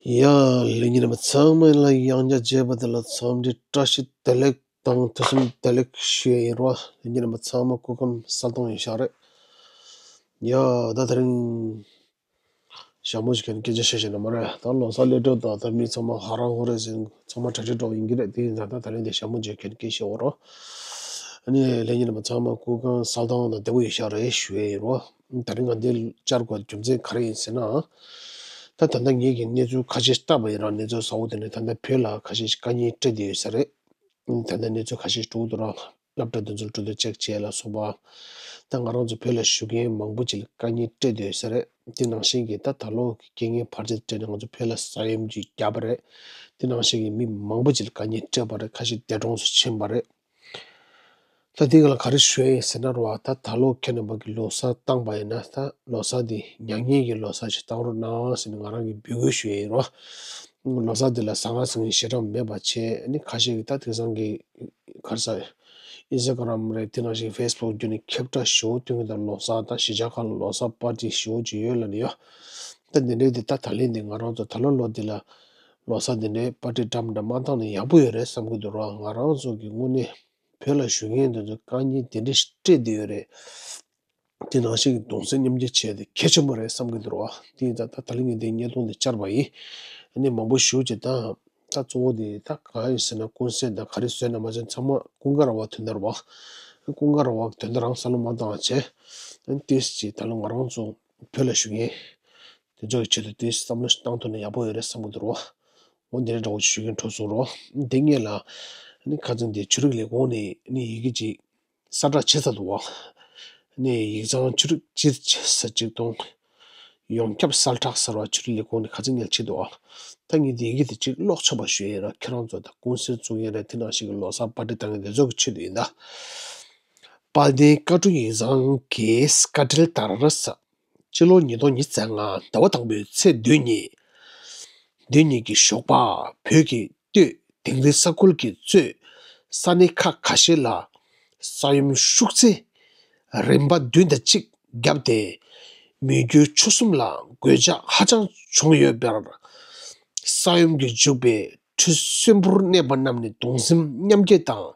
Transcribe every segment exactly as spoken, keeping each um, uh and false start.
ཡ། ལྷན་རྒྱས་རྣམ་པ་ཚང་མ་ལ་ཡང་བསྐྱར་མཇལ་བ་དེ་ལ་འཚམས་འདྲི་བཀྲ་ཤིས་བདེ་ལེགས་དང་ཐུགས་སེམས་བདེ་ལེགས་ཞུ་ཡ་ཡིན་རོ། ལྷན་རྒྱས་རྣམ་པ་ཚང་མ་སྐུ་ཁམས་གསལ་ཐང་ཡིན་ཤག་རེད། ཡ། ད་དེ་རིང་ཞྭ་མོ་ཞིག་གིས་སྐད་ཆ་བཤད་བཤད་ན་མ་རེད། ད་ལོ་གསར་སླེབས་འགྲོ་དང་། ད་མི་ཚང་མ་ཧ་རང་ཧུ་རེ་ཟིན། ཚང་མ་གྲ་སྒྲིག་འགྲོ་ཡིན་གྱི་རེད། དེ་ཡིན་ཙང་ད་ད་ལན་དེ་ཞྭ་མོ་ཞིག་གིས་སྐད་བཤད་འོ་རོ། ཨ་ནི་ལྷན་རྒྱས་རྣམ་པ་ཚང་མ་སྐུ་ཁམས་གསལ་ཐང་དང་བདེ་པོ་ཡིན་ཤག་རེད་ཞུ་ཡ་ཡིན་རོ། ད་རིང་ང་འདི་བཅར་དགོས་རྒྱུ་མཚན་ག་རེ་ཡིན་ཟེར་ན། ད་ད་ལྟ་ངེད་ཀྱི་གནས་ཚུལ་ཁ་ཤས་བལྟས་པ་ཡིན་ར། གནས་ཚུལ་གསར་པ་དེ་ནི་ད་ལྟ་བོད་ལ་ཁ་ཤས་ཤིག་དཀའ་ངལ་འཕྲད་བསྡད་ཡོད་ས་རེད། ད་ལྟ་གནས་ཚུལ་ཁ་ཤས་ཤིག་འགྲོ་གི་འདུག་ར། སློབ་གྲྭ་འདི་ཚོར་འགྲོ་དུས་ཅེག་བྱས་ལ་སོགས་པ། ད་ང་རང་ཚོ་བོད་ལ་བཞུགས་མཁན་མང་པོ་ཅིག་ལ་དཀའ་ངལ་འཕྲད་བསྡད་ཡོད་ས་རེད། དེ་ནང་བཞིན་གྱི་ད་ད་ལོ་གི་རྐྱེན་ངན་བར་ཆད་འཕྲད་ནས་ང་ཚོ་བོད་ལ་ས་ཡོམ་ཅིག་བརྒྱབ་པ་རེད། དེ་ནང་བཞིན་གྱི་མི་མང་པོ་ཅིག་ལ་དཀའ་ངལ་འཕྲད་པ་རེད། ཁ་ཤས་འདས་གྲོངས་སུ་ཕྱིན་པ་རེད། ད་འདི་ག་ལ་ག་རེ་ཞུ་ཡ་ཡིན་ཟེར་ན་རོ། ད་ད་ལོ་ཁྱེད་རྣམ་པ་གི་ལོ་གསར་བཏང་པ་ཡིན་ན། ད་ལོ་གསར་འདི་མྱ་ངན་གྱི་ལོ་གསར་ཞིག་བཏང་རོགས་གནང་ཟེར་ནས་ང་རང་གིས་འབོད་སྐུལ་ཞུ་ཡ་ཡིན་རོ། ལོ་གསར་འདི་ལ་ཟང་ངེ་ཟིང་ངེ་ཞེ་དྲག་མེད་པ་བྱས། ཨ་ནི་ཁ་ཤས་ཀྱིས་ད་དེང་སང་གི་ག་རེ་ཟ། ཨིན་སི་ཊ་གྷི་རམ་རེད། དེ་ནང་བཞིན་ཕེ་སི་བུག་བརྒྱུད་ནས་ཁྱབ་བསྒྲགས་ཞེ་པོ་སྟོན་གྱི་འདུག་ལོ་གསར་དང་གཞིས་ཆགས་ཁག་ལ་ལོ་གསར་པར་ཊི་ཞེ་པོ་ཅིག་ཡོད་ལབ་ནས་ཡོད། ད་འདི་འདྲའི་འདི་ད་ད་ལན་འདི་ང་རང་ཚོ་ད་ལོ་ལོ་འདི་ལ་ལོ་གསར་འདི་འདྲའི་པར་ཊི་འདྲ་མི་འདྲ་མ་བཏང་ན་ཡག་པོ་ཡོད་རེད་བསམ་གྱི་འདུག་རོ། ང་རང་ཚོ་གི་དངོས་གནས་བོད་ལ་བཞུགས་མཁན་འདི་ཚོ་དཀའ་ངལ་འདི་འདྲ་ཞིག་འཕྲད་བསྡད་ཡོད་རེད། དེ་ནང་བཞིན་གྱི་གདུང་སེམས་མཉམ་སྐྱེད་བྱས་ཏེ་གལ་ཆེན་པོ་རེད་བསམ་གྱི་འདུག་རོ། དེ་ཡིན་ཙང་ད་ད་ལན་ངས་འདི་བརྙན་ཐུང་འདི་བཅར་བ་ཡིན། ཨ་ནི་མང་པོ་ཞུ་ཅིག་ད། ད་གཙོ་བོ་དེ་ད་གང་ཡིན་ཟེར་ན། ཀུན་གསལ་དང་ག་རེ་བཟོས་ན་མ་བཟོས་ཚང་མ་ཀུན་དགའ་ར་བ་དོན་དག་རེད་བ། ཀུན་དགའ་ར་བ་དོན་དག་རང་བསམ་བློ་མ་བཏང་བ་བྱས། ཨ་ནི་ཏོག་ཙམ་ཅིག་ད་ལོ་ང་རང་ཚོ་བོད་ལ་བཞུགས་མཁན་དེ་ཚོ་གི་ཆེད་དུ་ཏོག་ཙམ་བསམ་བློ་ཞིག་བཏང་ཐུབ་ན་ཡག་པོ་ཡོད་རེད་བསམ་གྱི་འདུག་རོ། འོ་འདི་འདྲ་འདྲ་བོ་ཞིག་ཞུ་མཁན་འགྲོ་སོང་རོ། འདི་སྔོན་ལ་ཨ་ནི་ཁ་སང་དེ་ཆོས་རིག་ལས་ཁུངས་ནས་ཨ་ནི་ཡི་གེ་ཅིག་གསལ་བསྒྲགས་བྱེད་ཚར་འདུག་བ། ནས་ཡིག་ཚང་ཆུ་རིགས་སྤྱི་ཟེར་ཅིག་དང་། ཡོངས་ཁྱབ་གསལ་བསྒྲགས་ཟེར་བ་ཆུ་རིགས་ལས་ཁུངས་ནས་ཁ་སང་ཉལ་ཆེད་དུ་བ། ད་ངས་འདི་ཡི་གེ་དེ་ཅིག་ཀློག་ཆོག་པ་ཞུ་ཡས་ར། ཁྱེད་རང་ཚོ་ད་ཀུན་གསལ་བཙུགས་མཁན་རེད། དེ་ནང་བཞིན་གྱི་ལོ་གསར་པར་ཊི་བཏང་མཁན་དེ་ཚོ་གི་ཆེད་དུ་ཡིན་ད། དཔལ་ལྡན་བཀའ་དྲུང་ཡིག་ཚང་གི་བཀའ་འགྲེལ་ལྟར་ཟེར། སྤྱི་ལོ་ཉིས་སྟོང་ཉི་ཤུ་རྩ་ལྔ་ཟླ་བ་དང་པོའི་ཚེས་བདུན་ཉིན། བདུན་ཉིན་གྱི་ཞོགས་པ་བོད་ཀྱི་སྟོད་དིང་རི་ས་ཁུལ་གྱིས་གཙོས་ས་གནས་ཁག་ཁ་ཤས་ལ་ས་ཡོམ་ཤུགས་ཆེ་རིམ་པ་བདུན་དང་གཅིག་བརྒྱབ་སྟེ། མི་རྒྱུ་ཆུ་གསུམ་ལ་གོད་ཆག་ཧ་ཅང་བྱུང་ཡོད་པར། ས་ཡོམ་གྱི་འཇུག་པའི་འཁྲུལ་སེམས་པོར་གནས་པ་རྣམས་ནི་གདུང་སེམས་མཉམ་སྐྱེད་དང་།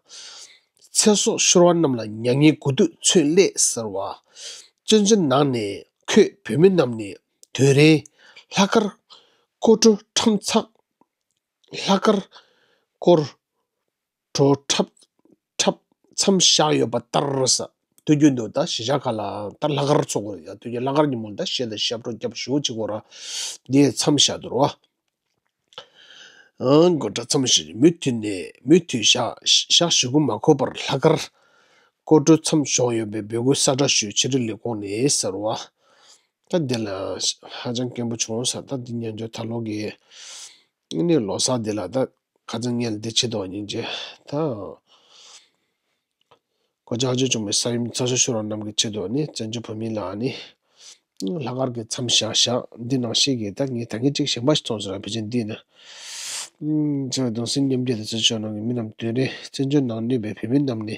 ཚེ་སྲོག་ཤོར་བ་རྣམས་ལ་མྱ་ངན་དགུ་ཐུག་ཚོད་སླེབས་ཟེར་བ། བཙན་བྱོལ་ནང་ནས་འཁོད་བོད་མི་རྣམས་ནི་དུས་རིང་ལྷག་དཀར་སྐོར་བྲོ་འཁྲབ་ཚག་ལྷག་དཀར་སྐོར་བྲོ་འཁྲབ་འཁྲབ་མཚམས་བཞག་ཡོད་པ་ལྟར་ཟེར། དུས་རྒྱུན་དུ་ད་གཞིས་ཆགས་ཁག་ལ་ད་ལྷག་དཀར་ཚོགས་དགོས་ཡ། དུས་རྒྱུན་ལྷག་དཀར་ཉིན་མོ་ད་གཞས་དང་ཞབས་བྲོ་རྒྱབ་ཞུ་ཅིག་གོ་ར། འདི་མཚམས་བཞག་འདུག་རོ། ཨང་། སྒོ་འགྲམ་མཚམས་བཞག་མུ་མཐུད་ནས་མུ་མཐུད་ཞག་ཞག་ཞེ་དགུ་མ་འཁོར་བར་ལྷག་དཀར་སྐོར་བྲོ་མཚམས་བཞག་ཡོད་པའི་འབོད་སྐུལ་གསལ་བསྒྲགས་ཞུས། ཆོས་རིག་ལས་ཁུངས་ནས་ཟེར་བ། ད་འདི་ལ་ཧ་ཅང་སྐྱོན་པོ་བྱུང་ས། ད་འདི་ཉན་འཇོག་ད་ལོ་གི་ཨ་ནི་ལོ་གསར་འདི་ལ་ད་ཁ་སང་ངས་འདི་བྱེད་དོ་སྙིང་རྗེ་ད། གོད་ཆག་ཆེ་བྱུང་བའི་ས་ཡོམ་ཚ་ཤོས་ཤོར་བ་རྣམས་ཀྱི་ཆེད་དུ་ནི་བཙན་བྱོལ་བོད་མི་ལ་ནི་ལྷག་དཀར་གྱི་མཚམས་བཞག་བཞག་འདི་ནང་བཞིན་གྱི་ད་ངས་ད་ངས་ཅིག་གཞན་པ་ཞིག་མཐོང་སོང་ར། ཕལ་ཆེར་འདི་ནི་ཚེ་བའི་གདུང་སེམས་མཉམ་སྐྱེད་དང་བཙན་བྱོལ་ནང་གི་མི་རྣམས་དུས་རིང་བཙན་བྱོལ་ནང་གནས་པའི་བོད་མི་རྣམས་ནི་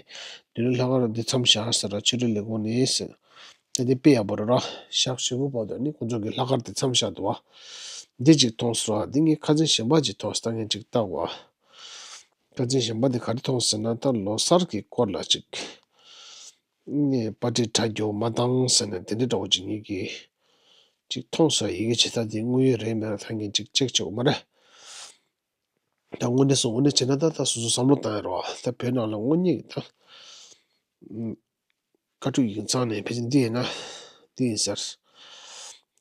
དུས་རིང་ལྷག་དཀར་འདི་མཚམས་བཞག་ཟེར་ར། ཆོས་རིག་ལས་ཁུངས་ནས་ཟེར། ད་འདི་དཔེ་ཡག་པོ་རེད་ར། ཞག་ཞེ་དགུ་བར་དུ་ནི་ཁོང་ཚོ་གི་ལྷག་དཀར་དེ་མཚམས་བཞག་འདུག་བ། འདི་ཅིག་མཐོང་སོང་ར། འདི་ངས་ཁ་སང་གཞན་པ་ཅིག་མཐོང་སོང་། ད་ངས་ཅིག་བལྟ་བ། ཁ་སང་གཞན་པ་འདི་ག་རེ་མཐོང་ཟེར་ན། ད་ལོ་གསར་གྱི་སྐོར་ལ་ཅིག་ནས་པར་ཊི་དྲ་རྒྱ་མ་བཏང་ཟེར་ནས་དེ་འདྲ་འདྲ་བོ་ཅིག་ངས་ཀྱིས་ཅིག་མཐོང་སོང་། ཡི་གེ་ཇི་ལྟར་འདི་དངོས་ཡོད་རེད་མེད་ལ་ད་ངས་ཅིག་ཅེག་བྱེད་དགོས་མ་རེད། ད་དངོས་གནས་སུ་དངོས་གནས་བྱས་ན་ད་ད་སོ་སོ་བསམ་བློ་བཏང་ཡ་རེད་བ། ད་བོད་ནང་ལ་དངོས་གནས་ཀྱི་ད་བཀའ་ཁྲིའི་ཡིག་ཚང་ནས་ཕལ་ཆེར་འདི་ཡིན་ན་འདི་ཡིན་ཟེར།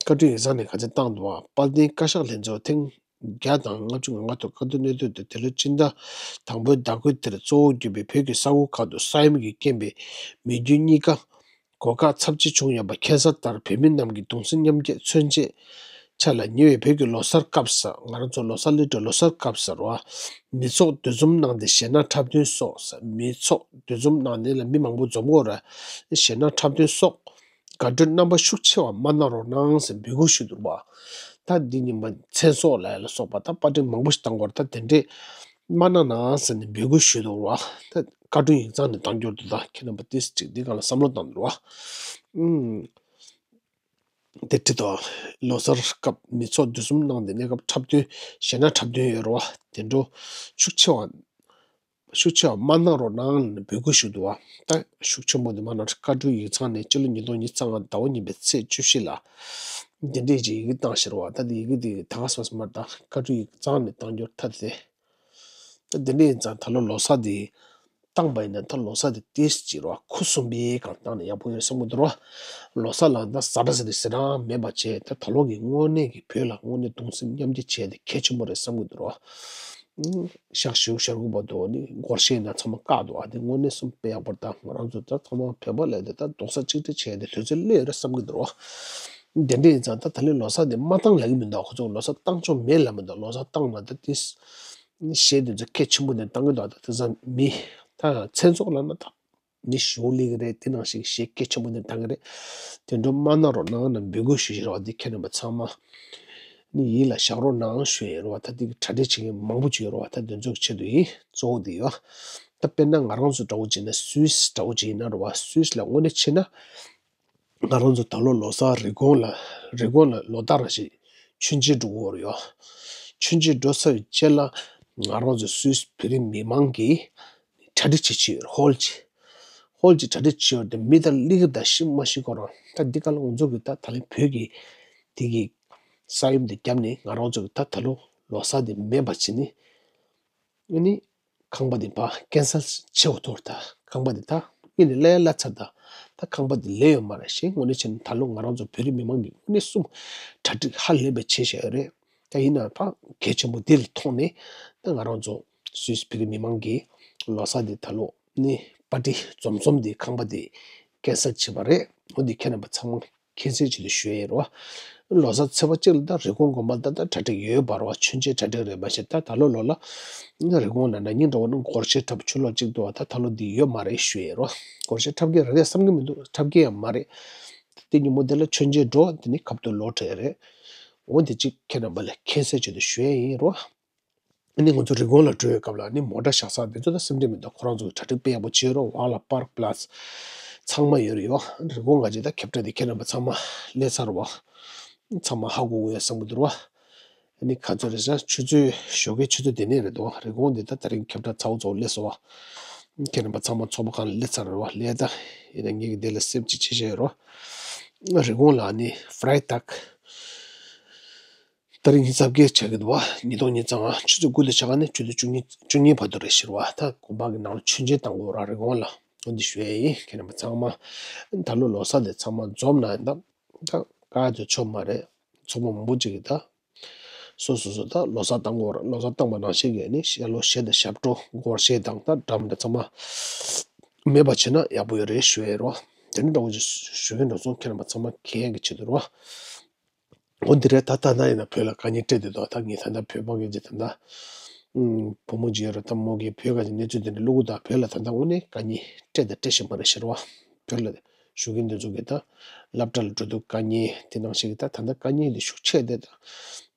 བཀའ་ཁྲིའི་ཡིག་ཚང་ནས་ག་ཚོད་བཏང་འདུག་བ། དཔལ་ལྡན་བཀའ་ཤག་ལྷན་ཚོགས་ཐེངས་བརྒྱ་དང་ལྔ་བཅུ་ང་ལྔ་ཐོག་བཀའ་བསྡུར་གནད་དོན་དུ་འདི་ལོའི་སྤྱི་ཟླ་དང་པོའི་ཟླ་དགུའི་དེར་གཙོ་བོ་གྱུར་པའི་བོད་ཀྱི་ས་ཁུལ་ཁག་ཏུ་ས་ཡོམ་གྱི་རྐྱེན་པས་མི་རྒྱུ་གཉིས་ཀ་གོད་ཁ་ཚབས་ཆེ་བྱུང་ཡོད་པ་ཁྱད་མཚར་ལྟར། བོད་མི་རྣམས་ཀྱི་གདུང་སེམས་མཉམ་སྐྱེད་མཚོན་བྱེད་ཆ་ལ་ཉེ་བའི་བོད་ཀྱི་ལོ་གསར་སྐབས་སུ། ང་རང་ཚོ་ལོ་གསར་སླེབས་དུས་ལོ་གསར་སྐབས་སུ་རེད་བ། མི་ཚོགས་འདུ་འཛོམས་གནང་སྟེ་གཞས་སྣ་འཁྲབ་སྟོན་སོགས། མི་ཚོགས་འདུ་འཛོམས་གནང་སྟེ་ལ་མི་མང་པོ་འཛོམས་དགོས་རེད། གཞས་སྣ་འཁྲབ་སྟོན་སོགས་དགའ་སྤྲོའི་རྣམ་པ་ཤུགས་ཆེ་བ་མ་གནང་རོགས་གནང་ཟེར་འབོད་སྐུལ་ཞུས་འདུག་བ། ད་འདི་ཉིན་མ་མཚན་སོགས་ལ་ལ་སོགས་པ་ད་པར་ཊི་མང་པོ་ཞིག་བཏང་དགོས་རེད། ད་དེ་འདྲའི་ མ་གནང་ན་ཟེར་ནས་འབོད་སྐུལ་ཞུས་འདུག་ར། ད་བཀའ་འཁྲོལ་ཡིག་ཚང་ནས་བཏང་རྒྱུར་འདུག་ད་ཁྱེད་རྣམ་པ་ཏིས་ཅིག་འདི་སྒང་ལ་བསམ་བློ་བཏང་འདུག་ར། ཨུམ། དེ་ཁྲིད་དོ། ལོ་གསར་སྐབས་མི་ཚོགས་འདུ་འཛོམས་གནང་སྟེ་གནས་སྐབས་འཁྲབ་སྟོན་གཞས་སྣ་འཁྲབ་སྟོན་ཡོད་རེད་བ། དེ་འདྲ་ཤུགས་ཆེ་བ། ཤུགས་ཆེ་བ་མ་གནང་རོགས་གནང་ལ་འབོད་སྐུལ་ཞུ་འདུག་བ། ད་ཤུགས་ཆེན་པོ་འདི་མ་གནང་བཀའ་འཁྲོལ་ཡིག་ཚང་ནས་སྤྱི་ལོ་ཉིས་སྟོང་ཉི་ཤུ་རྩ་ལྔ་ཟླ་བ་གཉིས་པའི་ཚེས་བཅུ་བཞི་ལ་འདི་འདྲས་ཀྱི་ཡི་གེ་བཏང་ཤེར་བ། ད་འདི་ཡི་གེ་འདི་ད་ག་སོ་སོ་མ་ད་བཀའ་འཁྲོལ་ཡིག་ཚང་ནས་བཏང་རྒྱུར་ཐ་དེ། ད་འདི་འདྲས་ཡིན་ཙང་ད་ལོ་ལོ་གསར་འདི་བཏང་པ་ཡིན་ན་ད་ལོ་གསར་འདི་ཏིས་ཅིག་རོ་ཁུ་སུམ་པའི་སྒང་བཏང་ན་ཡག་པོ་ཡོད་བསམ་གི་འདུག་རོ། ལོ་གསར་ལ་ད་ཟ་འདྲ་ཟ་འདྲ་ཟེར་རང་མེད་པ་བྱས། ད་ད་ལོ་གི་དངོས་གནས་ཀྱི་བོད་ལ་དངོས་གནས་གདུང་སེམས་མཉམ་སྐྱེད་བྱས་ཏེ་གལ་ཆེན་པོ་རེད་བསམ་གི་འདུག་རོ། ཨུམ། ཞག་བཞི་ཞག་དགུ་བར་དུ་ནི་སྒོར་གཞས་ཡིན་ན་ཚང་མ་བཀག་འདུག་ཨ་དེ་དངོས་གནས་སེམས་དཔེ་ཡག་པོ་རེད། ད་ང་རང་ཚོ་ད་ཚང་མ་བོད་པ་ལས་དེ་ད་རྡོག་རྩ་གཅིག་སྒྲིལ་བྱས་ཏེ་དུས་ཚོད་སླེབས་ཡོད་རེད་བསམ་གི་འདུག་རོ། དེ་འདྲ་ཡིན་ཙང་ད་ད་ལོའི་ལོ་གསར་དེ་མ་བཏང་ལབ་ཀྱི་མི་འདུག་ཁོ་ཚོ་ལོ་གསར་བཏང་ཆོག་མེད་ལབ་མི་འདུག་ལོ་གསར་བཏང་ན་ད་དེ་གཞས་དེ་ཚོ་གལ་ཆེན་པོ་ནས་བཏང་གི་འདུག་ད་དེ་ཚོ་མི་ད་མཚན་ཚོགས་ལབ་ན་ད་མི་ཞུ་ལེ་གི་རེད། དེ་ནང་བཞིན་གཞས་གལ་ཆེན་པོ་ནས་བཏང་གི་རེད། དེ་འདྲ་མ་གནང་རོགས་གནང་ན་འབོད་སྐུལ་ཞུ་བཞིན་རོགས། འདི་ཁྱེད་རྣམ་པ་ཚང་མ་ནི་ཡིད་ལ་བཞག་རོགས་གནང་ཞུ་ཡིན་རོགས། ད་འདི་གི་གྲ་སྒྲིག་བྱེད་མཁན་མང་པོ་ཅིག་ཡོད་རོགས། ད་དེ་ཚོ་གི་ཆེད་དུ་ཡིན། གཙོ་བོ་འདི་ཡོད། ད་དཔེར་ན་ང་རང་ཚོ་འདྲ་བོ་བྱས་ན་སུད་སི་འདྲ་བོ་ཅིག་ཡིན་ན་རོགས། སུད་སི་ལ་དངོས་གནས་བྱས་ན། ང་རང་ཚོ་ད་ལོ་ལོ་གསར་རི་ཀོན་ལ་རི་ཀོན་ལ་ལོ་ལྟར་རེ་བཞིན་མཆོད་མཇལ་འགྲོ་གི་ཡོད་རེད་ཡོ། མཆོད་མཇལ་འགྲོ་ཚར་བའི་རྗེས་ལ་ང་རང་ཚོ་སུད་སི་བོད་རིགས་མི་མང་གིས་གྲ་སྒྲིག་བྱེད་ཀྱི་ཡོད་རེད། ཧོལ་གྱི་ཧོལ་གྱི་གྲ་སྒྲིག་བྱེད་ཡོད་རེད། མི་དང་གླིང་ག་དང་ཤི་མ་ཤི་ཁོ་རང་ད་འདི་ག་ལ་ང་ཚོ་གི་ད་ད་ལན་བོད་ཀྱི་དེ་གི་ས་ཡོམ་དེ་བརྒྱབ་ནས་ང་རང་ཚོ་གི་ད་ད་ལོ་ལོ་གསར་དེ་མེད་པ་བྱས་ནས། ཨ་ནི་ཁང་པ་འདི་ཕར་ཀན་སལ་བྱེད་འོ་ཐོར་ད། ཁང་པ་འདི་ད་ཨ་ནི་ལས་ལ་ཚར་ད། ད་ཁང་པ་འདི་ལས་ཡོད་མ་རེད་ཞེས་དངོས་གནས་བྱས་ན་ད་ལོ་ང་རང་ཚོ་བོད་རིགས་མི་མང་གི་དངོས་གནས་གསུམ་གྲ་སྒྲིག་ཧ་ལས་པའི་བྱེད་བཞག་ཡོད་རེད། ད་ཡིན་ན་ཕ་གལ་ཆེན་པོ་འདི་ལ་མཐོང་ནས་ད་ང་རང་ཚོ་སུད་སི་བོད་རིགས་མི་མང་གི་ལོ་གསར་འདི་ད་ལོ་ནི་པར་ཊི་འཛོམས་འཛོམས་འདི་ཁང་པ་འདི་ཀན་སལ་བྱས་པ་རེད། འོ་འདི་ཁྱེད་རྣམ་པ་ཚང་མ། མཁྱེན་གསལ་ཆེད་དུ་ཞུ་ཡ་ཡིན་རོ། ལོ་གསར་ཚེས་པ་གཅིག་ལ་ད་རི་ཀོན་དགོན་པ་ལ་ད་ད་གྲ་སྒྲིག་ཡོད་པ་རོ། མཆོད་མཇལ་གྲ་སྒྲིག་རེད་མ་གཞི་ད་ད་ལོ་ལོ་ལ་ད་རི་ཀོན་ལ་ན་ཉིན་འགྲོ་བ་ན་སྒོར་གཞས་འཁྲབ་ཆུ་ལོག་གཅིག་འདུག་ད་ད་ལོ་འདི་ཡོད་མ་རེད་ཞུ་ཡ་ཡིན་རོ། སྒོར་གཞས་འཁྲབ་མཁན་རེད་རེད་བསམ་གི་མི་འདུག་འཁྲབ་མཁན་ཡང་མ་རེད། དེ་ཉིན་མོ་དེ་ལ་མཆོད་མཇལ་འགྲོ་དེ་ནི་ཁ་ཐུག་ལོག་འགྲོ་ཡ་རེད། འོ་འདི་གཅིག་ཁྱེད་རྣམ་པ་ལ་མཁྱེན་གསལ་ཆེད་དུ་ཞུ་ཡ་ཡིན་རོ། ཨ་ནི་ང་ཚོ་རི་ཀོན་ལ་འགྲོ་བའི་སྐབས་ལ་ཨ་ནི་མོ་ཊ་བཞག་ས་དེ་ཚོ་ད་སེམས་ཁྲལ་མི་འདུག་ཁོ་རང་ཚོ་གི་གྲ་སྒྲིག་དཔེ་ཡག་པོ་བྱས་རོགས། འོག་ལ་པར་པ་ལ་ཚང་མ་ཡོད་རེད་ཡོ། རི་ཀོན་ག་ཅིག་ད་ཁྱབ་བསྒྲགས་དེ་ཁྱེད་རྣམ་པ་ཚང་མ་སླེབས་ཚར་བ། ཚང་མ་ཧ་གོ་གི་ཡོད་བསམ་གི་འདུག་རོ། ཨ་ནི་ག་ཚོད་རེད་ཟེར་ན་ཆུ་ཚོད་ཞོགས་ཀའི་ཆུ་ཚོད་དེ་ནས་རེད་འདུག་རི་ཀོན་དེ་ད་དེ་རིང་ཁྱབ་བསྒྲགས་ཚ་བོ་ཚ་བོ་སླེབས་སོང་བ། ཁྱེད་རྣམ་པ་ཚང་མ་ཚོགས་པ་ཁང་ལ་སླེབས་ཚར་རེད་བ། སླེབས་ད་ཡིན་ན་ངེད་ཀྱི་དེ་ལ་སེམས་ཅིག་བྱེད་བཞིན་ཡོད་རོ། རི་ཀོན་ལ་ཨ་ནི་ཕ་རའི་ཏག་ད་རིང་ཉི་ཤུ་རྩ་བརྒྱད་ཆགས་ཀྱི་འདུག་བ། ཉིས་སྟོང་ཉི་ཤུ་རྩ་ལྔ་ཆུ་ཚོད་དགུ་ལ་ཆགས་ནས་ཆུ་ཚོད་བཅུ་གཉིས་བཅུ་གཉིས་བར་དུ་རེད་ཤེར་བ། ད་དགོན་པ་གི་ནང་ལ་མཆོད་མཇལ་བཏང་དགོས་ར་རི་ཀོན་ལ། འོ་འདི་ཞུ་ཡ་ཡིན། ཁྱེད་རྣམ་པ་ཚང་མ་ད་ལོ་ལོ་གསར་དེ་ཚང་མ་འཛོམས་ན་ད་ད་ག་ཚོད་ཆོག་མ་རེད། ཚོགས་པ་མང་པོ་ཅིག་གིས་ད་སོ་སོ་སོ་ད་ལོ་གསར་བཏང་དགོས་ར། ལོ་གསར་བཏང་པ་ནང་བཞིན་གྱི་ནི་ཤ་ལོ་གཞས་དང་ཞབས་བྲོ་སྒོར་གཞས་དང་ད་འགྲམ་དེ་ཚང་མ་མེད་པ་བྱས་ན་ཡག་པོ་ཡོད་རེད་ཞུ་ཡ་ཡིན་རོ། དེ་ནི་འདྲ་བོ་ཅིག་ཞུ་གི་འགྲོ་སོང་། ཁྱེད་རྣམ་པ་ཚང་མ་མཁྱེན་ཡ་གི་ཆེད་དུ་རོ། འོ་འདི་རེད། ད་ལྟ་ན་ཡིན་ན་བོད་ལ་དཀའ་ངལ་སྤྲད་བསྡད་འདུག་ད་ངས་ད་ལྟ་བོད་པ་གི་ཅིག་ད་ལྟ་ཨུམ། བུ་མོ་ཅིག་ཡོད་རེད། ད་མོ་གིས་བོད་ག་ཅིག་གནས་ཚུལ་དེ་འདྲ་བླུག་གི་འདུག་བོད་ལ་ད་ལྟ་དངོས་གནས་དཀའ་ངལ་སྤྲད་དང་སྤྲད་བཞིན་པ་རེད་ཤེར་བ། བོད་ལ་བཞུགས་མཁན་དེ་ཚོ་གི་ད་སློབ་གྲྭ་ལ་འགྲོ་དུས་དཀའ་ངལ་དེ་ནང་བཞིན་གི་ད་ད་ལྟ་དཀའ་ངལ་དེ་ཤུགས་ཆེ་དེ་ད་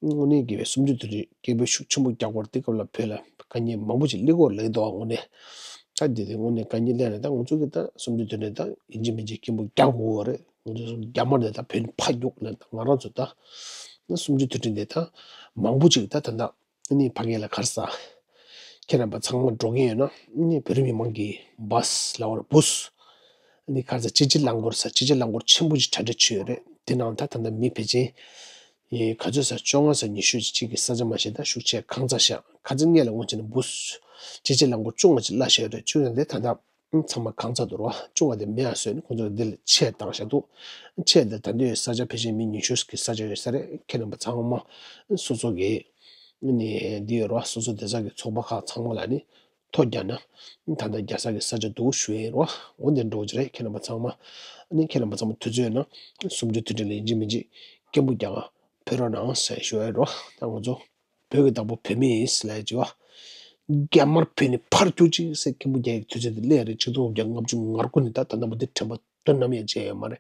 དངོས་གནས་དགེ་བའི་སུམ་ཅུ་དེ་རིགས་སྐད་འབོད་ཤུགས་ཆེན་པོ་རྒྱག་དགོས་རེད། དེ་སྐབས་ལ་བོད་ལ་དཀའ་ངལ་མང་པོ་ཅིག་སླེབས་ཀྱི་ཡོད་རེད་ལབ་ཀྱི་འདུག་དངོས་གནས་ད་དེ་དེ་དངོས་གནས་དཀའ་ངལ་སླེབས་ནས་ད་ང་ཚོ་གི་ད་སུམ་ཅུ་དེ་འདྲ་ད་ཡིན་གཅིག་མིན་གཅིག་སྐད་འབོད་རྒྱག་དགོས་ཀྱི་ཡོད་རེད། ང་ཚོ་རྒྱ་དམར་དེ་ད་བོད་ནས་ཕར་རྒྱུགས་ལབ་ད་ང་རང་ཚོ་ད་སུམ་ཅུ་དེ་འདྲ་འདི་ད་མང་པོ་ཅིག་ད་ད་ད། ནི་ཕ་གི་ལ་གར་ས། ཁྱེད་རྣམ་པ་ཚང་མ་འགྲོ་གི་ཡོད་ན་ནི་བོད་རིགས་མི་མང་གི་བཱས་ལ་བར་བུས། ནི་གར་ས་སྤྱི་སྤྱི་རླངས་འཁོར་ས་སྤྱི་སྤྱི་རླངས་འཁོར་ཆེན་པོ་ཞིག་གྲ་སྒྲིག་བྱས་ཡོད་རེད། དེ་ནང་ད་ད་ལྟ་མི་ཕལ་ཆེར་ཡི་ག་ཚོད་ས་བཅོ་ལྔ་ས་ཉི་ཤུ་ཅིག་གི་ས་ཆ་མ་ཞིག་ད་ཤུགས་ཆེ་གང་ཚ་ཤག་ཁ་ཚ་ངེད་ལ་སྔོན་ཆད་ནས་བུས་སྤྱི་སྤྱི་རླངས་འཁོར་བཅུ་ལྔ་ཅིག་གླ་བཞག་ཡོད་རེད། བཅུ་ཡང་དེ་ད་ལྟ། ཚང་མ་གང་ཚ་འདུག་རོ། བཅུ་ང་དེ་མེ་ཡ་སོན་ཁོང་ཚོ་འདི་ལ་ཆས་བཏང་བཞག་འདུག་ཆས་འདི་ད་འདི་ཡོད་ས་ཆ་ཕལ་ཆེར་མི་ཉི་ཤུ་གི་ས་ཆ་ཡོད་ས་རེད། ཁྱེད་རྣམ་པ་ཚང་མ་སོ་སོ་གི་ནི་འདི་ཡོད་རོ། སོ་སོ་སྡེ་ཚན་གི་ཚོགས་པ་ཁག་ཚང་མ་ལ་ནི་ཐོ་རྒྱག་ན་ད་ལྟ་རྒྱག་ས་གི་ས་ཆ་འདུག་ཞུ་ཡ་ཡིན་རོ། འོ་འདི་འགྲོ་གི་རེད། ཁྱེད་རྣམ་པ་ཚང་མ་ནི་ཁྱེད་རྣམ་པ་ཚང་མ་དུས་ཚོད་ཡོད་ན་སུམ་ཅུ་དུས་དྲན་ལ་ཡིན་གཅིག་མིན་གཅིག་སྐད་འབོད་རྒྱག་ག་ཕེབས་རོགས་གནང་ཟེར་ཞུ་ཡ་ཡིན་རོ། ད་ང་ཚོ། བོད་ཀྱི་བདག་པོ་བོད་མི་ཡིན་ཟེར་ལབ་ཡ་ཅིག་བ། རྒྱ་དམར་བོད་ནས་ཕར་རྒྱུག་ཅིག་ཟེར་སྐད་འབོད་རྒྱག་ཡག་དུས་ཚོད་དེ་སླེབས་རེད། ཆིག་སྟོང་དགུ་བརྒྱ་ལྔ་བཅུ་ང་དགུ་ནས་ད་ད་ལྟ་བར་དུ་དྲན་པ་དོན་ནམ་ཡང་བརྗེད་ཡོད་མ་རེད།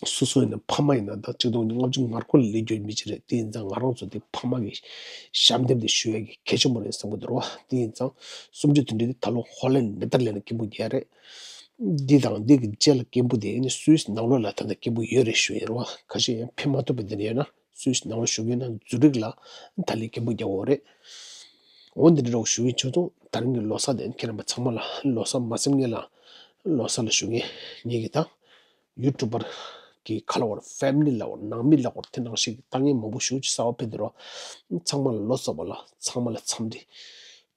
སོ་སོ་ཡིན་ན་ཕ་མ་ཡིན་ན་ད་གཅིག་སྟོང་ཉིས་ལྔ་བཅུ་ང་དགུ་ལ་སླེབས་རྒྱུ་མི་ཅིག་རེད། དེ་ཡིན་ཙང་ང་རང་ཚོ་དེ་ཕ་མ་གི་ཞབས་འདེགས་དེ་ཞུ་ཡ་གི་གལ་ཆེན་པོ་རེད་བསམ་གི་འདུག་རོ། དེ་ཡིན་ཙང་གསུམ་བཅུ་དོན་གྲུབ་དེ་ད་ལོ་ཧོ་ལན་ནེ་ཐར་ལན་ལ་སྐད་འབོད་རྒྱག་རེད། འདི་དང་འདི་གི་རྗེས་ལ་སྐད་འབོད་དེ་ནི་སུད་སི་ནང་ལོགས་ལ་ད་ལྟ་སྐད་འབོད་ཡོད་རེད་ཞུ་ཡིན་རོ། ཁ་ཤས་ཡང་ཕེབས་མ་ཐུབ་པའི་དེ་འདྲ་ཡོད་ན་སུད་སི་ནང་ལོགས་བཞུགས་ཡོད་ན་ཛུ་རིག་ལ་ད་ལན་སྐད་འབོད་རྒྱག་དགོས་རེད། འོ་འདི་འདྲ་རོགས་ཞུ་ཡིན། ཆོག་ཐུང་ད་རིང་གི་ལོ་གསར་དེ་ཁྱེད་རྣམ་པ་ཚང་མ་ལ་ལོ་གསར་མ་སེམས་ངེས་ལ་ལོ་གསར་ལ་ཞུ་ངེས་ངེས་ཀྱི་ད། ཡུ་ཊུབ་པར་གྱི་ཁ་ལ་བར་ཕེ་མི་ལི་ལ་བར་ནང་མི་ལ་བར་དེ་ནང་བཞིན་གྱི་ལྟ་ངན་མང་པོ་ཞུ་ཅི་གསར་བ་ཕེབས་འདུག་རོ། ཚང་མ་ལ་ལོ་གསར་པ་ལ་ཚང་མ་ལ་འཚམས་འདྲི་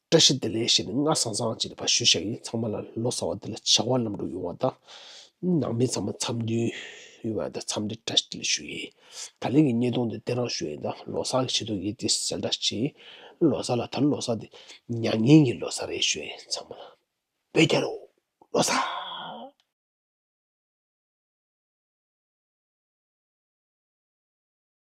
བཀྲ་ཤིས་བདེ་ལེགས་ཞེས་ནས་ང་སང་སང་ཅིག་ལ་ཕར་ཞུ་བཞག་ཡིན། ཚང་མ་ལ་ལོ་གསར་པ་འདི་ལ་བྱ་བ་ལམ་འགྲོ་ཡོང་བ་དང་། ནང་མི་ཚང་མ་འཚམས་འདུན་ཡོང་བ་དང་འཚམས་འདྲི་བཀྲ་ཤིས་བདེ་ལེགས་ཞུ་ཡིན། ད་ལན་གྱི་བརྙན་ཐུང་འདི་དེ་རང་ཞུ་ཡིན། ད་ལོ་གསར་གྱི་ཆེད་དུ་ཡིད་དེ་གསལ་བསྒྲགས་བྱེད་ཡིན། ལོ་གསར་ལ་ད་ལོ་གསར་འདི་མྱ་ངན་གྱི་ལོ་གསར་རེད་ཞུ་ཡིན། ཚང་མ་ལ་བོད་རྒྱལ་ལོ། ལོ་གསར།